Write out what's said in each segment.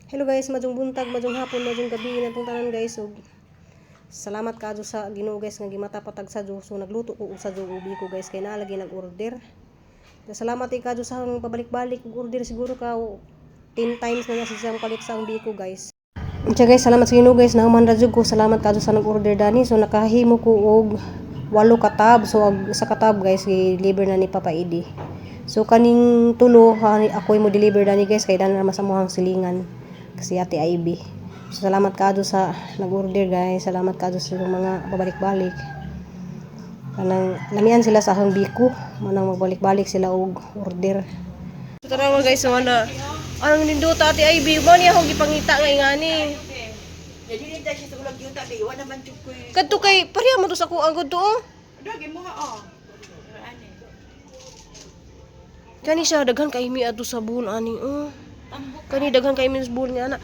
Hello guys, maayong buntag, maayong hapon, maayong gabi na pong tanan, guys. So, salamat kaayo sa Ginoo, guys, nga gimata pa tag sajo. So nagluto ko og sajo ug biko, guys, kay naa lagi nag-order. Salamat kay kadyo sa pabalik-balik og order, siguro ka 10 times na na siya palit sa ang biko, guys. Siya guys, salamat sa Ginoo, guys, nahuman ra jud ko. Salamat kadyo sa nag-order dani. So nakahimo ko og walo ka tab. So ag sa ka tab, guys, gi-deliver na ni Papa Edi. So kaning tulo ha, ako mo deliver dani, guys, kay dana naman sa amuhang silingan kasi Ate Ivy. So salamat kadyo sa nag-order, guys. Salamat kadyo sa mga pabalik-balik. Kanang lamian sila sa akong biko, manang magbalik-balik sila og order. So tanawa, guys, so ana anong nindota, Ate Ivy, mo niya akong gipangita nga ingani. Ya dili ta siya sa ulag yuta kay wa naman jud koy. Kadto kay pareha mo to sa kuang gud to, oh. Dagi mo ha oh. Ani. Kani siya daghan kay mi adto sa buhon ani, oh. Tambok. Kani daghan kay mi sa buhon nga ana.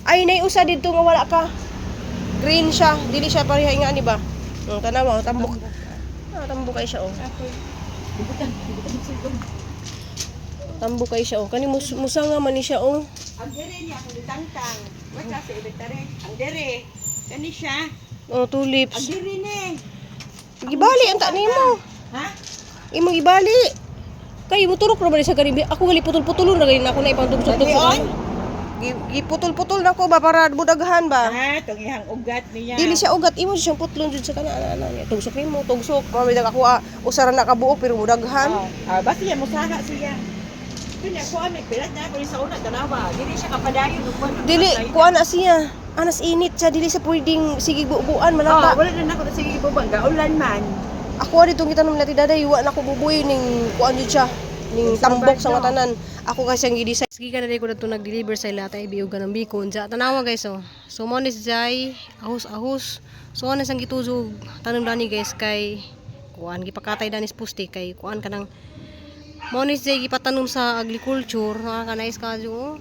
Ay, nay usa didto nga wala ka. Green siya, dili siya pareha ingani ba? Tanawa, oh, tambok. Ah, tambok kay siya, oh. Akoy. Butan, butan sulong. Tambok kay siya, oh. Kani musa nga man ni siya, oh. Ang dere niya akong gitangtang. Wa sa sa inventory. Ang dere. Kani siya. Oh, Ang tulips. dere ni. Gibali ang ta nimo. Ha? Imong gibali. Kay mo turok ra ba ni sa kani? Ako gali putol-putulon ra gani ako na ipang tugsok-tugsok. Giputol-putol na ko ba para budaghan ba? Ah, tong ihang ugat niya. Dili siya ugat, imo siyang putlon jud sa kana ana ana niya. Tugsok nimo, tugsok. Mao may ako ah, usara na kabuok pero mudaghan. Oh, ah, basta yan musaha siya. Kanya ko ami pilat na ako sa una tanawa. Dili siya kapadayon ug kuan. Dili kuan na siya. Anas init siya, dili siya pwedeng sige bubuan Oh, malata. wala na nako na sige ibubang gaulan man. Ako dito kita nung lati daday wa na ko bubuy ning kuan jud siya ning tambok sa mga tanan. Ako kasi ang gi-design. Sige ka na ko dito nag-deliver sa ila tay biog ng biko. Unsa tanawa, guys, oh. So mo ni jay ahos ahos. So ano sang gituzog tanom dani, guys, kay kuan gipakatay dani sa puste kay kuan kanang mo ni jay gipatanom sa agriculture nakakanais ka oh.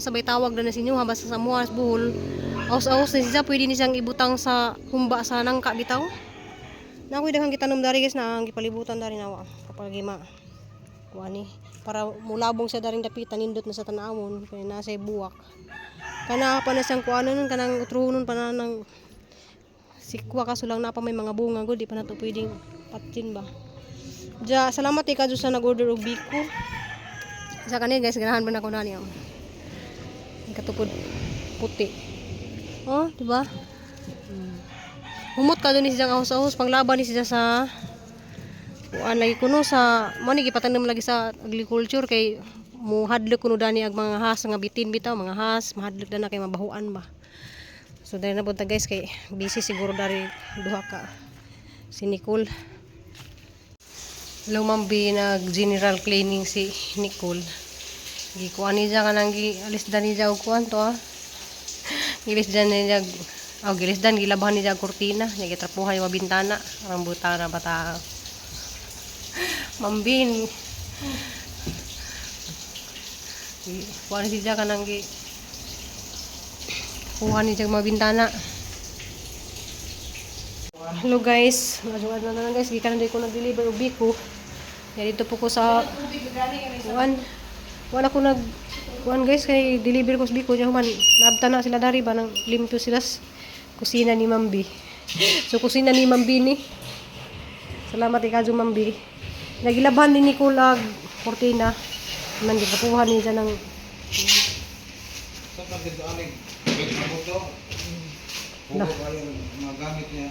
Sabay tawag na na sa inyo ha, basta sa amuha sa Bohol. Ahos-ahos na siya, pwede ni siyang ibutang sa humba sa nangka bitaw. Na ako'y daghang gitanom dari, guys, na ang gipalibutan dari nawa kapag gima kuani para mulabong sa daring dapitan, nindot na sa tanawon kay nasa buwak kana pa na siyang kuanon kanang utruhonon pa na ng sikwa, kaso lang na pa may mga bunga gud, di pa nato pwedeng patyin ba. Ja, salamat eh kadyo sa nag-order og biko sa kani, guys. Ganahan ba na ko nani ang katupod puti, oh, di ba? Humot ka ni siya ahos-ahos, panglaban ni siya sa kuan lagi kuno sa mo ni gipatanom lagi sa agriculture kay muhadlok kuno dani ang mga has nga bitin bitaw, mga has mahadlok dana kay mabahuan ba. So dali na punta, guys, kay busy siguro dari duha ka si Nicole. Hello, Ma'am B, nag general cleaning si Nicole. Gikuan niya kanang gi alis dani niya og kuan to ah. Gilis dyan niya, oh, gilis dan gilabahan niya ang kurtina, niya gitrapuhan yung mga bintana, rambutan na bata. Mambin. Kuan siya kanang gi kuha niya mga bintana. Hello guys, maayong adlaw na lang, guys, gikan na ko nag-deliver og biko. Ya dito po ko sa kuan. Wala ko nag kuan, guys, kay deliver ko sa biko niya human naabta na sila dari ba nang limpyo sila sa kusina ni Ma'am B. So kusina ni Ma'am B ni. Salamat kay Ma'am B. Nagilaban ni Nicole ag kortina. Man gipapuhan niya ng Sa pag dito anig, wait na buto. Pugo kayo mga gamit niya.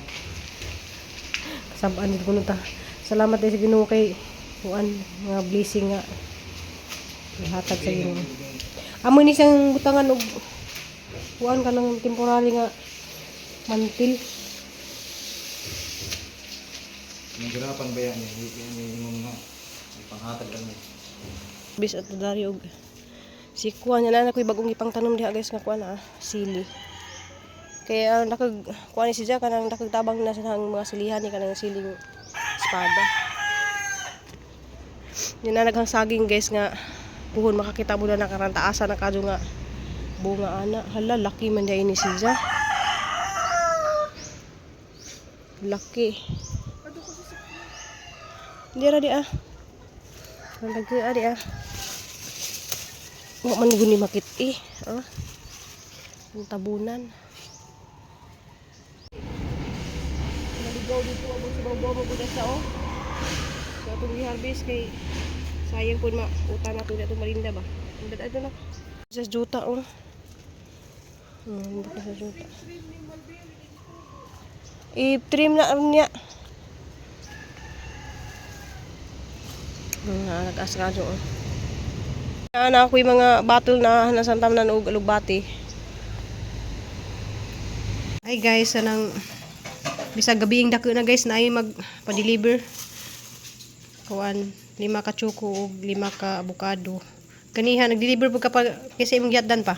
Kasabaan dito ko ta. Salamat din sa Ginoo kay kuan nga blessing nga ihatag sa Ginoo. Amo ni siyang butangan og kuan kanang temporary nga mantil. Nagirapan ba yan? Hindi yan yung mga ipanghatag lang niya. Bis at dari og sikwa niya na ako'y bagong ipang tanom diha, guys, nga kuan ah, sili. Kaya ang dakag kuan ni siya kanang dakag tabang na sa mga silihan ni kanang siling espada. Yun na naghang saging, guys, nga puhon makakita mo na nakarantaasa na kadyo nga bunga ana. Hala, laki man diay ni siya. Laki. Di ra di ah. Ang lagi ah di ah. Wa man guni makit eh. Ah. Ang tabunan. Naligaw dito abot sa bawbaw mo sa oh. So atong gi-harvest kay sayang pud mauta na to atong malinda ba. Ang dad na. Sa juta oh. Sa juta. I-trim na ron niya. Nag-askadyo oh. Na ako yung mga battle na nasa tamnan og alugbati. Ay guys, anang bisag gabi yung dako na guys na ay magpa-deliver. Kuan, 5 ka choco ug 5 ka abukado. Kaniha nag-deliver pud ka pa kaysa imong giyatdan pa.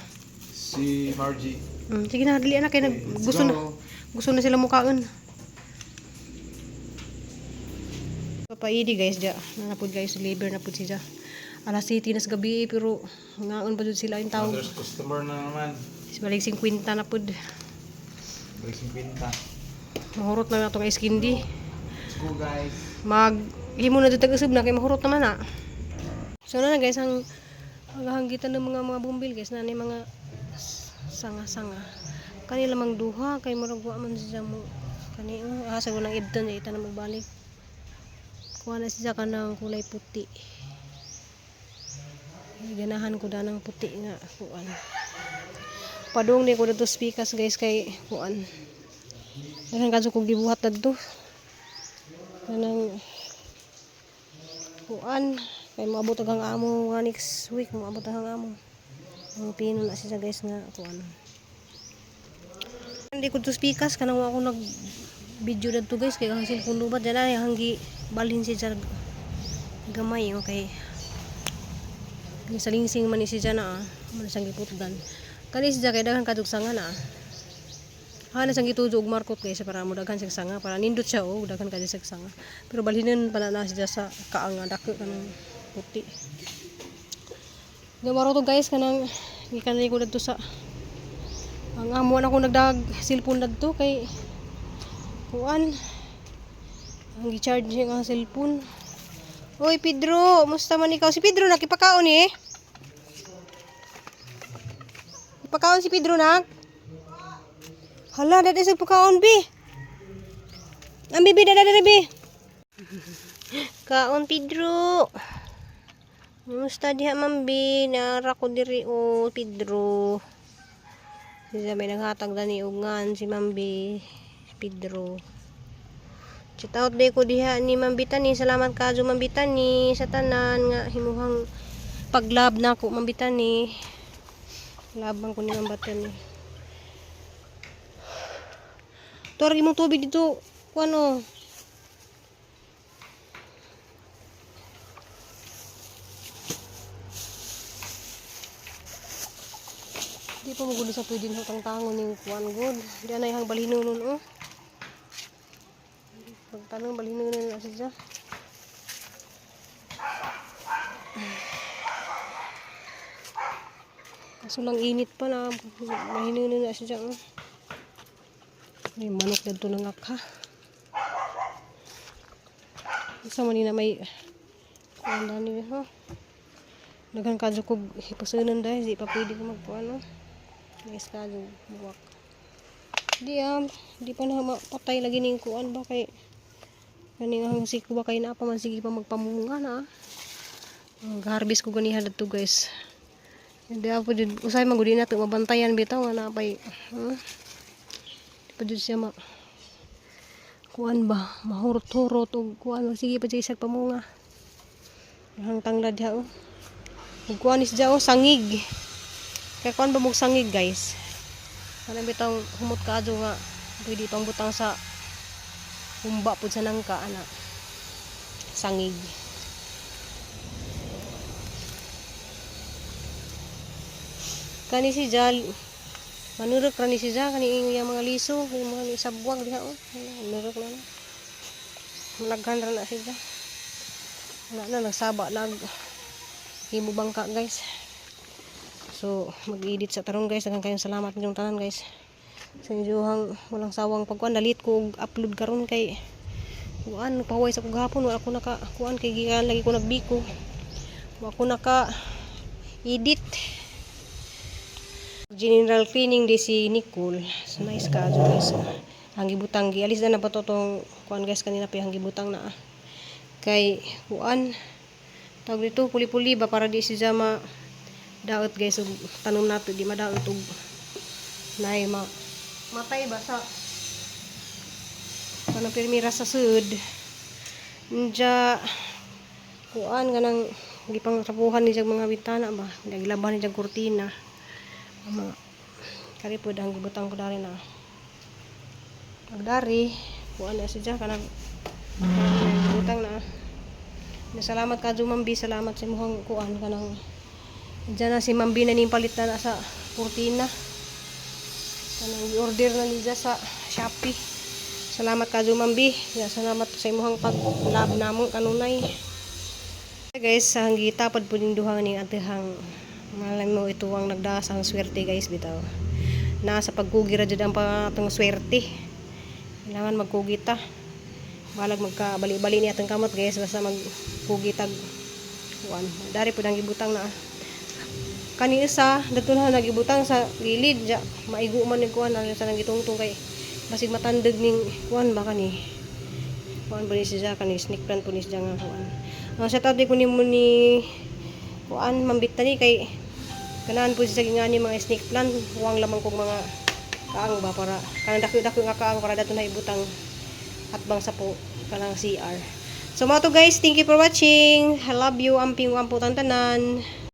Si Margie. Sige na, dali na kay nag Okay, let's gusto na go. gusto na sila mukaon. Papaidi guys ja. Na pud guys deliver na pud siya. Alas 7 na sa gabi eh, pero ngaon pa jud sila yung tao. Another customer na naman. Balik 50 na pud. Balik 50. Mahurot na atong ice candy. Let's go, guys. Mag himo na dito tag-usab na kay mahurot naman na. So na na guys ang hanggitan ng mga bumbil guys na ni mga sanga-sanga. Kanila mang duha kay murag wa man siya mo kani oh, sa walang ibton niya ita na magbalik. Kuha na siya kanang kulay puti. Ay, ganahan ko danang puti nga kuan. Padung ni ko dito speakers guys kay kuan. Daghan kadto kog gibuhat dadto. Kanang kuan kay moabot ang amo nga next week, moabot ang amo. Ang pino na siya guys nga kuan. Hindi ko to speakers kanang wa ako nag video dadto guys kay ang cellphone lubat dyan ay hanggi balhin siya gamay, okay. Sa lingsing man ni siya na ah. Man siyang giputdan. Kani siya kay daghan kadtog sanga na ah. Ha na siyang gitujo og markot kay sa para mo daghan siyang sanga para nindot siya oh daghan kadto siyang sanga. Pero balhinon pala na siya sa kaang nga dako kanang puti. Gamaro to guys kanang gikan ko dadto sa ang amo na ko nagdag cellphone dadto kay kuan ang gi-charge niya ang cellphone. Oy Pedro, musta man ikaw? Si Pedro nakipakaon eh. Ipakaon si Pedro nak. Hala, dada sa pakaon bi. Ang bibi dada dada bi. Kaon Pedro. Musta diha man bi, naara ko diri o Pedro. Siya may naghatag dani og ngan si Mambi si Pedro. Shout out day ko diha ni Ma'am Bitani. Salamat kaadyo Ma'am Bitani sa tanan nga himuhang paglab na ako Ma'am Bitani. Labang ko ni Ma'am Bitani. Tuwar imong tubig dito. Kuano? Di pa mo sa pwede na tang tangon ning kuan good. Di anay hang balhino nun oh. Pagtanong balhino nun na siya. Kaso lang init pa na balhino nun na siya oh. May manok dito nang akha. Sa man na may kuan dani ha. Daghan kadyo kog hipasunan dahil di pa pwede ko magkuan no. Nice kadyo buwak. Di di pa na mapatay lagi ning kuan ba kay kaning ang siko ba kay naa pa man sige pa magpamunga na. Ang harvest ko ganiha dadto guys. Hindi ako jud usay man gud na to mabantayan bitaw nga naa pay. Di pa jud siya ma kuan ba mahurot-hurot og kuan sige pa jud isag pamunga. Ang tanglad diha oh. Ug kuan is diha oh sangig. Kay kuan ba mog sangig guys? Kanang bitang humot kaadyo nga pwede pang butang sa humba pud sa nangka ana. Sangig. Kani si Jal manurok ra ni si Jal kani iyang mga liso, yung mga sabwag diha oh. Manurok na na. Naghan ra na si Jal. Wala na nagsaba nag himo bangka guys. So mag-edit sa tarong guys. Daghang kayong salamat inyong tanan guys. Sa inyong walang sawang pagkuan dalit ko og upload karon kay kuan pahuway sa kog hapon wala ko naka kuan kay gikan lagi ko nagbiko. Wa ko naka edit. General cleaning di si Nicole. So nice ka guys. Ang gibutang, gialis na na pa to tong kuan guys, kanina pa yung gibutang na ah. Kay kuan, tawag dito, puli-puli ba, para di siya ma daot guys, ug tanom nato di madaot ug nay ma matay ba sa kanang pirmira sa sud. Nja kuan, kanang gipang trapuhan ni siyang mga bintana ba, naglaban ni siyang kurtina. Ang mga kari po ang gibutang ko dari na pagdari kuan na siya, kanang kanang gibutang na. Na salamat ka Mambi, salamat sa imong kuan, kanang diyan na si Mambi na ning palit na sa kurtina, kanang order na niya sa Shopee. Salamat ka Mambi. Ya, salamat sa imong pag-love namo kanunay. Guys, ang gitapad po ning duha ning atehang malay mo ito ang nagdaas ang swerte guys bitaw. Nasa pagkugi ra jud ang pangatong swerte. Kailangan magkugi ta. Balag magkabali-bali ni atong kamot guys, basta magkugi tag kuan. Dari po ang gibutang na. Kani isa dadto na nagibutang sa gilid ja, maigo man ni kuan ano sa nang gitungtong kay basig matandog ning kuan ba, kani kuan ba ni siya, kani snake plant po ni siya nga kuan. Ang shout out ko nimo ni kuan mambit ni kay kanaan po siya ngani mga snake plant, huwang lamang kong mga kaang ba, para kanang dako-dako nga kaang para dato na ibutang atbang sa po kanang CR. So mao to guys, thank you for watching. I love you, amping amputan tanan.